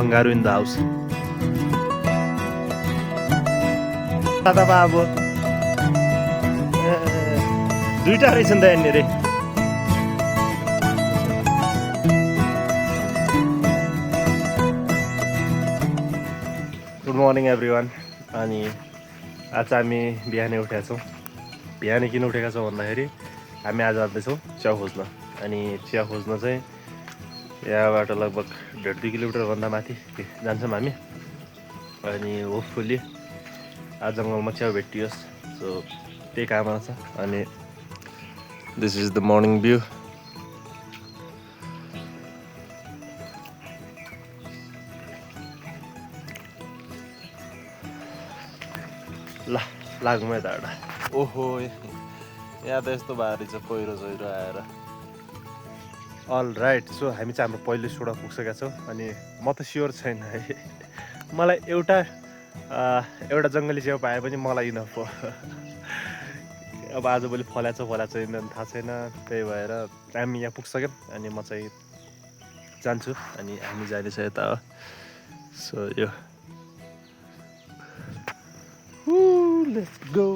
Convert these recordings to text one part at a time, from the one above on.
Kangaroo in the house. दादा बाबु दुईटा रहेछ नि त यहाँनिर गुड मर्निङ एभ्रिवान अनि आज हामी बिहानै उठेका छौँ बिहानै किन उठेका छौँ भन्दाखेरि हामी आज जाँदैछौँ च्याउ खोज्न अनि चिया खोज्न चाहिँ यहाँबाट लगभग 1.5-2 किलोमिटरभन्दा माथि जान्छौँ हामी अनि होपफुल्ली आज जङ्गलमा च्याउ भेटियोस् सो त्यही कामना छ अनि this is the morning view ल लागौँ यताबाट ओहो यहाँ त यस्तो भारी छ पहिरो सहिरो आएर अल राइट सो हामी चाहिँ हाम्रो पहिलो सोडा पुगिसकेका छौँ अनि म त स्योर छैन है मलाई एउटा जङ्गली च्याउ पाए पनि मलाई इनफ हो अब आजभोलि फल्याछ छैन थाहा छैन त्यही भएर हामी यहाँ पुगिसक्यौँ अनि म चाहिँ जान्छु अनि हामी जाँदैछ यता हो सो यो लेट्स गो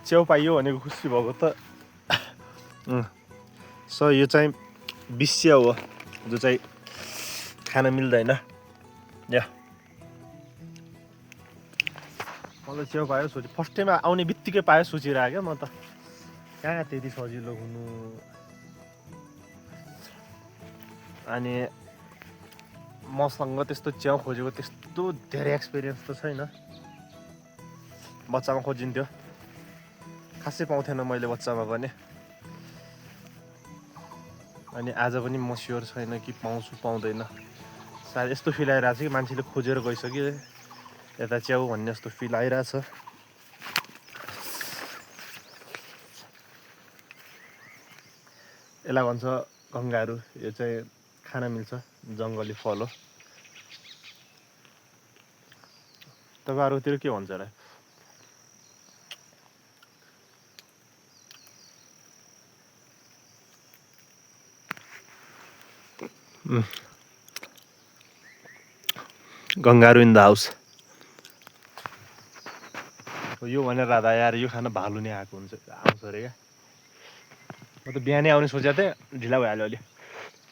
च्याउ पाइयो भनेको खुसी भएको त सो यो चाहिँ विष्य हो जो चाहिँ खान मिल्दैन या मलाई च्याउ पायो सोचे फर्स्ट टाइम आउने बित्तिकै पायो सोचिरहेको क्या म त कहाँ त्यति सजिलो हुनु अनि मसँग त्यस्तो च्याउ खोजेको त्यस्तो धेरै एक्सपिरियन्स त छैन बच्चामा खोजिन्थ्यो खासै पाउँथेन मैले बच्चामा पनि अनि आज पनि म स्योर छैन कि पाउँछु पाउँदैन सायद यस्तो फिल आइरहेको छ कि मान्छेले खोजेर गइसक्यो यता च्याउ भन्ने जस्तो फिल आइरहेछ यसलाई भन्छ कंगारू यो चाहिँ खान मिल्छ जङ्गली फल हो तपाईँहरूतिर के भन्छ र कंगारू इन द हाउस यो भनेर राधा यार यो खाना भालु नै आएको हुन्छ आउँछ अरे क्या म त बिहानै आउने सोचेको थिएँ ढिला भइहाल्यो अलि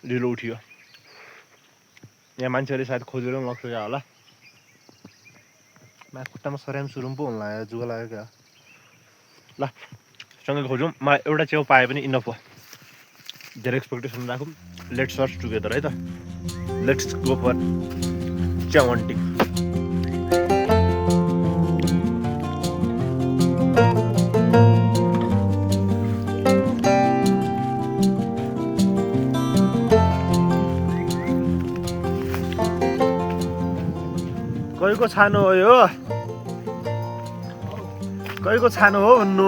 ढिलो उठियो यहाँ मान्छेहरूले सायद खोजेर पनि लग्छ क्या होला मा खुट्टामा सराम सुरुम पो हुन लाग्यो जुगा लाग्यो क्या ल सँगै खोजौँ मलाई एउटा च्याउ पाए पनि इनफ हो धेरै एक्सपेक्टेसन राखौँ लेट्स सर्च टुगेदर है त लेट्स गो फर च्याउ हन्टिङ कहीको छानो हो यो कहीको छानो हो भन्नु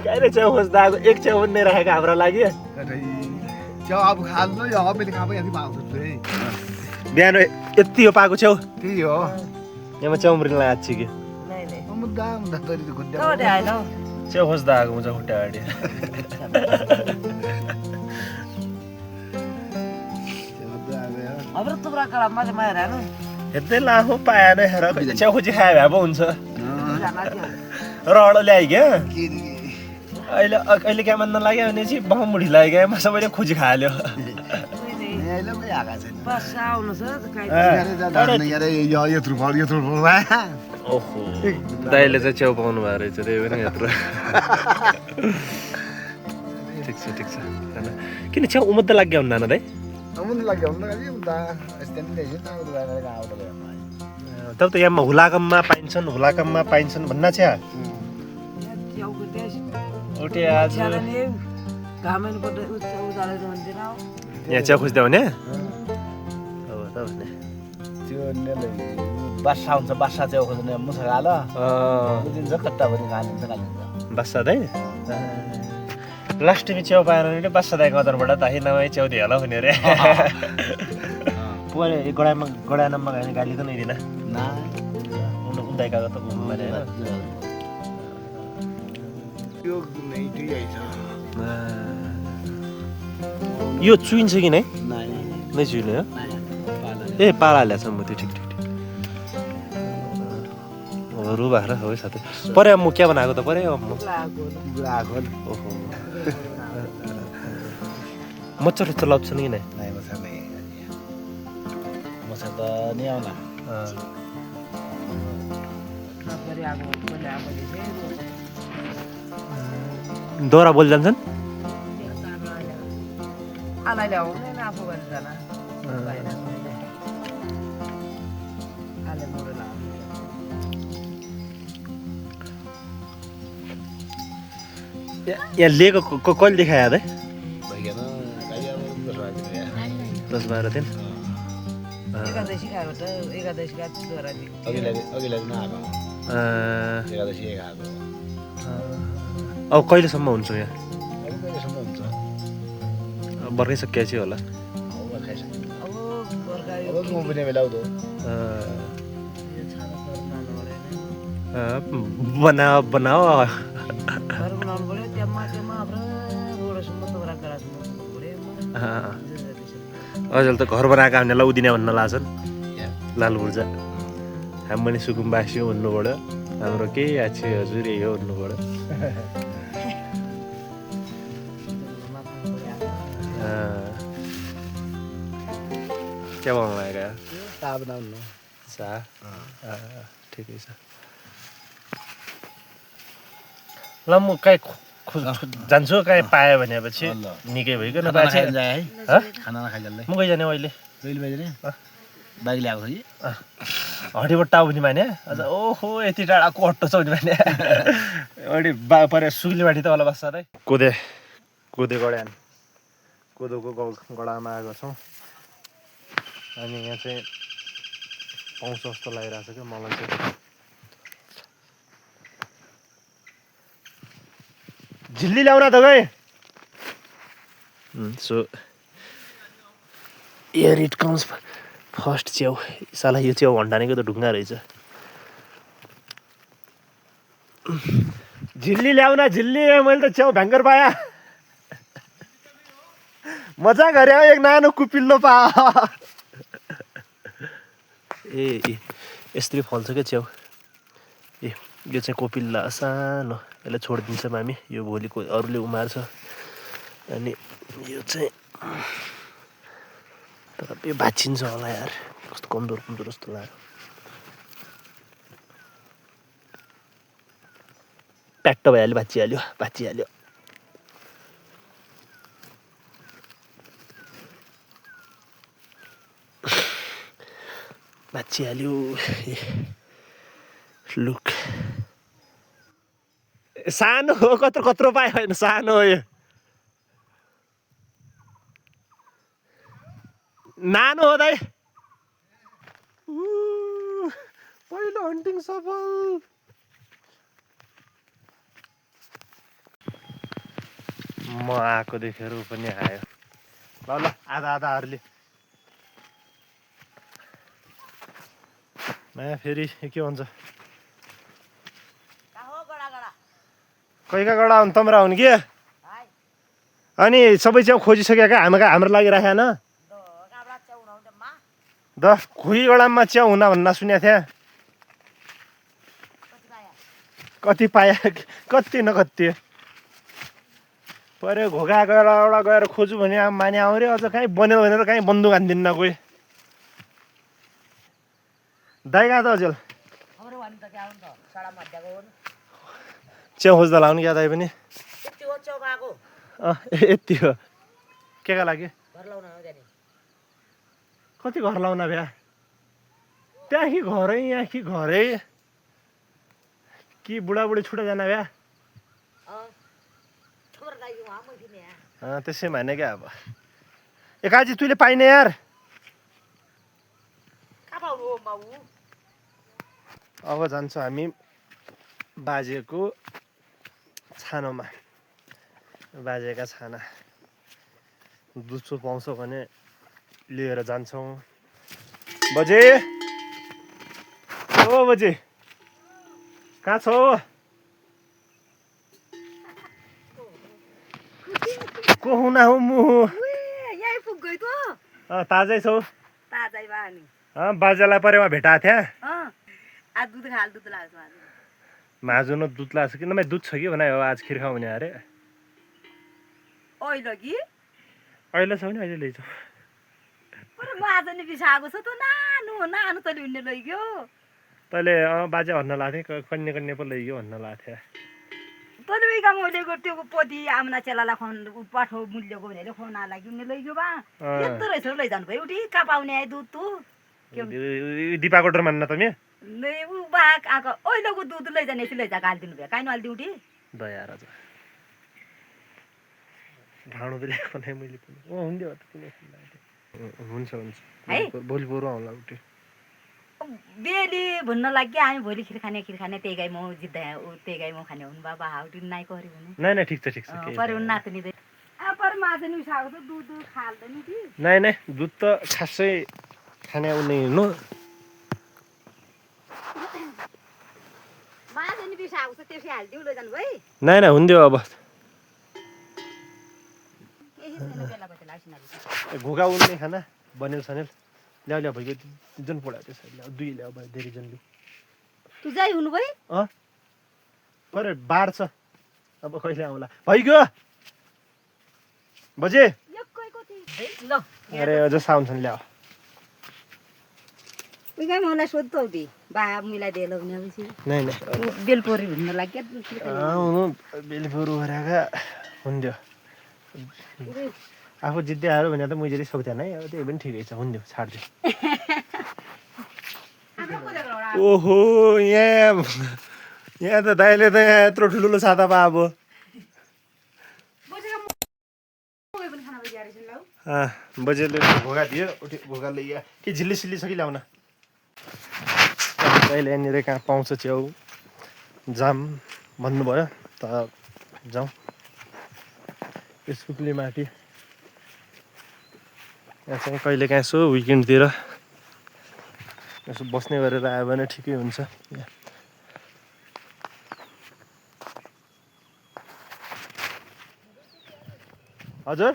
कहिले च्याउ खोज्दा आएको एक च्याउ पनि नै राखेको हाम्रो लागि बिहान यति हो पाएको च्याउ त्यही हो यहाँ च्याउ उम्रिनलाई आएको छु कि च्याउ खोज्दा आएको हुन्छ खुट्टा गाडी हेर्दै लामो पाएन हेर च्याउ खोजी खायो भए पो हुन्छ रड ल्यायो क्या अहिले क्या मान्न लाग्यो भने चाहिँ बमबुढी लाग्यो क्या सबैले खोजी खाइहाल्यो ओहो दाइले चाहिँ च्याउ पाउनु भएको रहेछ त्यही पनि यत्रो ठिक छ किन च्याउ उमद्दा लाग्यो हुन्न दाइ तब त यहाँ हुलाकममा पाइन्छन् भन्न छ यहाँ च्याउ खोज्दै भने बासा हुन्छ बासा च्याउ खोज्ने मुसा गाल बुझिन्छ कट्टाभरि गालिन्छ बासा दाइ लास्ट टाइम च्याउ पाएन भने बासा दाइको अदरबाट त नभए च्याउ दियो होला भने अरे गडानमा गयो भने गाली त नै दिँदैन उदाइका त यो नै दुई आइछ यो चुइन्छ कि नै नाइ नै चुइने हो पाला ए पाला हालेछ म त्यो ठिक ठिक ठिक रु बाख्रा हो साथै परे म क्या बनाएको त परे म लागोल ओहो मच्छर जस्तो लप्छ नि नै नाइ मछा नै मछा त नि आउला दोरा बोल जान्छन् यहाँ लिएको कहिले देखायो याद है भइगएन गाई अब 10-12 दिन एकादशी खाएको त एकादशीका दोहोरा दि अघिल्ला दिन आएको एकादशी एक आएको अब कहिलेसम्म हुन्छ यहाँ अब कहिलेसम्म हुन्छ बर्खै सकिएपछि होला अब खाइसक्यो अब बर्खा अब म पनि बेला आउँदो यो छाना घर बनाउनु पऱ्यो बनाओ बनाओ घर बनाउनु पऱ्यो त्यहाँ हाम्रो रोडसम्म दोहोरा गरासम्म अझै त घर बनाएको हामीलाई उदिने भन्न लाग्छन् लाल ऊर्जा हामी पनि सुकुम्बासी हो भन्नु पऱ्यो हाम्रो केही आछि हजुर यही हो भन्नु पऱ्यो क्या बनाउनु लागेको ता बनाउनु चा ठिकै छ ल म काहीँ जान्छु काहीँ पाएँ भनेपछि निकै भइकन बाछे है हँ खाना नखाइजल्लै म कहीँ जाने अहिले कहिले बजेर बाइक ल्याएको छ कि हटीबाट टाउ पनि माने अझ ओहो यति टाढा कट्टो छ भने माने अडी परे सुग्लीमाटी त होला बस्छ है कोदे गड्यान कोदोको गडामा आएको छौँ अनि यहाँ चाहिँ पाउँछ जस्तो लागिरहेको छ क्या मलाई चाहिँ झिल्ली ल्याउन त गए so here it comes first च्याउ साला यो च्याउ भन्डानेको त ढुङ्गा रहेछ झिल्ली ल्याउन झिल्ली मैले त च्याउ भ्याङ्कर पाएँ मजा गरे एक नानो कुपिल्लो पा ए यस्तरी फल्छ क्या च्याउ ए यो चाहिँ कोपिल्ला सानो यसलाई छोडिदिन्छ मामी यो भोलिको अरूले उमार्छ अनि यो चाहिँ तर यो भाँचिन्छ होला यार कस्तो कमजोर जस्तो लाग्यो प्याट्ट भइहाल्यो भाँचिहाल्यो लुक सानो हो कत्रो पायो होइन सानो हो यो नानो हो दाइ पहिलो हन्टिङ सफल म आएको देखेर ऊ पनि आयो ल आधाहरूले नयाँ फेरि के भन्छ कैका गडा हुन् तम्रा हुन् कि अनि सबै च्याउ खोजिसक्यो क्या हाम्रो लागि राखेन द खुही गडामा च्याउ हुन भन्दा सुनेको थिएँ कति पाए कति न कति पऱ्यो घोगा गएर एउटा गएर खोजु भने माने आउँरे अझ कहीँ बनेर भनेर कहीँ बन्दुक हान्दिन्न कोही दाइ कहाँ त हजुर च्याउ खोज्दा लाउनु क्या दाइ पनि यति हो के का लागि कति घर लाउन भ्या त्यहाँ कि घरै यहाँ कि घरै कि बुढाबुढी छुट्टा जान भ्या त्यसै भने क्या अब ए काजी तैँले पाइने यार अब जान्छौँ हामी बाजेको छानोमा बाजेका छाना दुधसो पाउँछ भने लिएर जान्छौँ बजे ओ बजे कहाँ छौ को हुना हो मु यही पुग्यो त ताजै छौ ताजै भए नि बाजालाई परेमा भेटाएको थिएँ आज दुध खाल दुध लाग्छ आज माजु न दुध लाग्छ किन दुध छ कि भने आज खिर खाउने अरे ओइलो कि अहिले छ भने अहिले लैजाऊ पर म आज नि बिसाएको छ त नानु नानु तैँले उन्ने लैग्यो तैँले बाजे भन्न लाग्थेँ कन्या कन्या पो लैग्यो भन्न लाग्थ्यो तैँले उही काम उहिलेको त्यो पोती आमना चेलालाई खुवाउनु पाठो मूल्यको भनेर खुवाउन लागि उन्ने लैग्यो बा यत्रो रहेछ लैजानु भयो उठी कहाँ पाउने आए दुध तँ दिपाको डर मान्न त मे नै ऊ बाघ आएको ओइलोको दुध लैजाने यति लैजा हालिदिनु भयो काहीँ नहालिदिउ उठी दया राजा भाँडो त ल्याएको नै मैले पनि हुन्थ्यो हुन्छ हुन्छ है भोलि बरु आउँला उठ्यो बेली भन्न लाग्यो हामी भोलि खिर खाने त्यही गाई म जित्दा त्यही गाई म खाने हुनु बाबा हाउटी नाइ करि भने नै ठिक छ परे हुनु नाच्ने दे पर माछा नि उसाएको त दुध खाल्दैन कि नै दुध त खासै खाने उनी नो माछा नि बिसाएको छ त्यसै हालिदिउ लैजानु भाइ नै हुन्थ्यो अब घुगा उन्ने खाना बनेल सनेल ल्याउ भइगयो जुन पढायो त्यो साइड ल्याउ 2 ल्याउ भाइ धेरै जन ल्याउ तु जाइ हुनु भाइ परे बार छ अब कहिले आउला भइगयो बजे ल अरे अझ साउन्ड ल्याउ उही गाई मलाई सोध्थौ दी बा मिलाइदिए ल भने नै बेलपोरी हुन लाग्यो आउनु बेलपोरू भराका हुन्थ्यो आफू जित्दै आयो भने त मैले सक्दैन है अब त्यही पनि ठिकै छ हुन्थ्यो छाड्दियो ओहो यहाँ त दाइले त यहाँ यत्रो ठुलो छाता पा अब बजेले भोगा दियो भोगा ल्याइया के झिल्ली सिल्ली छ कि ल्याउन दाइले यहाँनिर कहाँ पाउँछ च्याउ जाम भन्नुभयो त जाउँ स्कुली माथि यहाँ चाहिँ कहिले काहीँ यसो विकेन्डतिर यसो बस्ने गरेर आयो भने ठिकै हुन्छ हजुर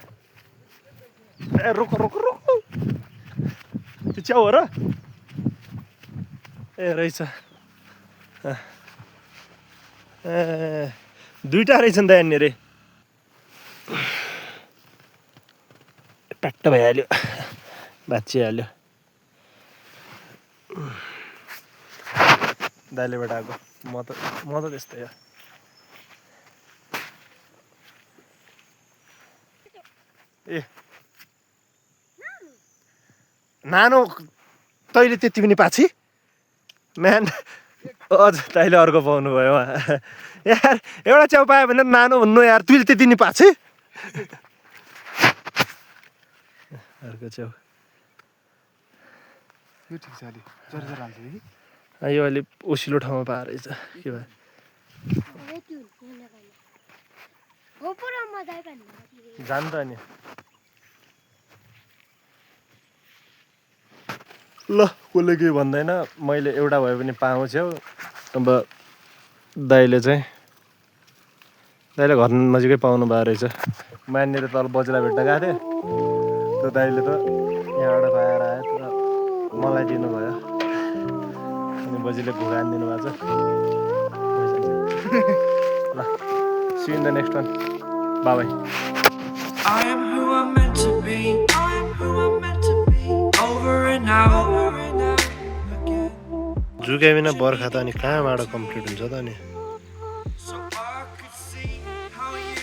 ए रोक त्यो च्याउ हो र ए रहेछ दुईटा रहेछ नि त यहाँनिर प्याट्ट भइहाल्यो भाँचिहाल्यो दाइलेबाट आएको म त त्यस्तै हो ए नानो तैँले त्यति पनि पाछि म्यान अझ तैँले अर्को पाउनु भयो यार एउटा च्याउ पायो भने नानो भन्नु यार तैँले त्यति नि पाछि अर्को च्याउ यो ठिक छ अलि जरा हाल्छ कि यो अलि ओसिलो ठाउँमा पाएर रहेछ के भयो जान त अनि ल कसले केही भन्दैन मैले एउटा भए पनि पाउँछ अब दाइले घर नजिकै पाउनु भएको रहेछ मान्नेर तल बजेलाई भेट्न गएको थिएँ त्यो दाइले त यहाँबाट पाएर आयो तर मलाई दिनुभयो अनि बजीले घुगा आनिदिनु भएको छ ल see in the next one bye I am who I'm meant to be. I am who I'm meant to be. Over and out again. जुगे बिना बर्खा त अनि कहाँबाट कम्प्लिट हुन्छ त अनि So I could see how you